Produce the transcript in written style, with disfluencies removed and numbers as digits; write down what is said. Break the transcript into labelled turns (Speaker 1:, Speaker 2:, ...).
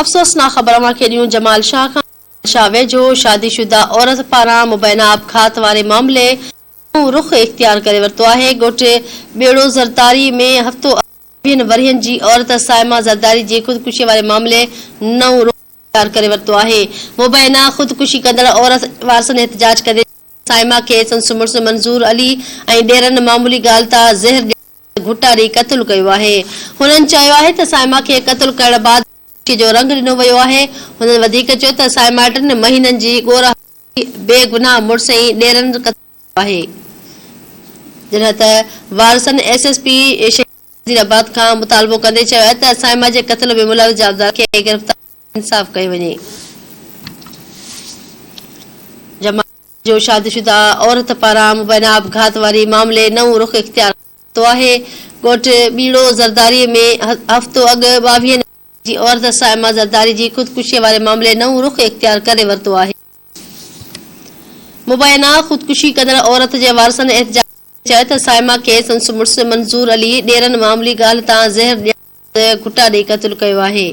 Speaker 1: افسوسناڪ خبر اوهان کي ڏيون جمال شاهه کان شاهه ويجهو شادي شده عورت پاران مبينا آپگهات واري معاملي نئون رخ اختيار ڪري ورتو آهي ڳوٺ ٻيڙو زرداري ۾ هفتو اڳ ويهن ورهين جي عورت صائمه زرداري جي خودڪشي واري معاملي نئون رخ اختيار ڪري ورتو آهي مبينا خودڪشي ڪندڙ عورت وارثن احتجاج ڪندي صائمه کي سندس مڙس منظور علي ۽ ڏيرن معمولي ڳالهه تان زهر ڏيڻ گهٽا ڏئي قتل ڪيو آهي. هنن چيو آهي ته صائمه کي قتل ڪرڻ بعد خوشي جو رنگ ڏنو ويو آهي. هنن وڌيڪ چيو ته صائمه ٽن مهينن جي ڳورهاري بي گناهه مڙس ۽ ڏيرن قتل ڪيو آهي. جڏهن ته وارثن ايس ايس پي شهيد نظير آباد کان مطالبو ڪندي چيو آهي ته صائمه جي قتل ۾ ملوث جوابدارن کي گرفتار ڪري انصاف ڪيو وڃي. جو شادي شده عورت پاران مبينا آپگهات واري معاملي نئون رخ اختيار ڪري ورتو آهي. ڳوٺ ٻيڙو زرداري ۾ هفتو اڳ ٻاويهن ورهين جي عورت صائمه زرداري جي خودڪشي واري معاملي نئون رخ اختيار ڪري ورتو آهي. مبينا خودڪشي ڪندڙ عورت جي وارثن احتجاج ڪندي چيو ته صائمه کي سندس مڙس منظور علي ڏيرن معمولي ڳالهه تان زهر ڏيڻ بعد گهٽا ڏئي قتل ڪيو آهي.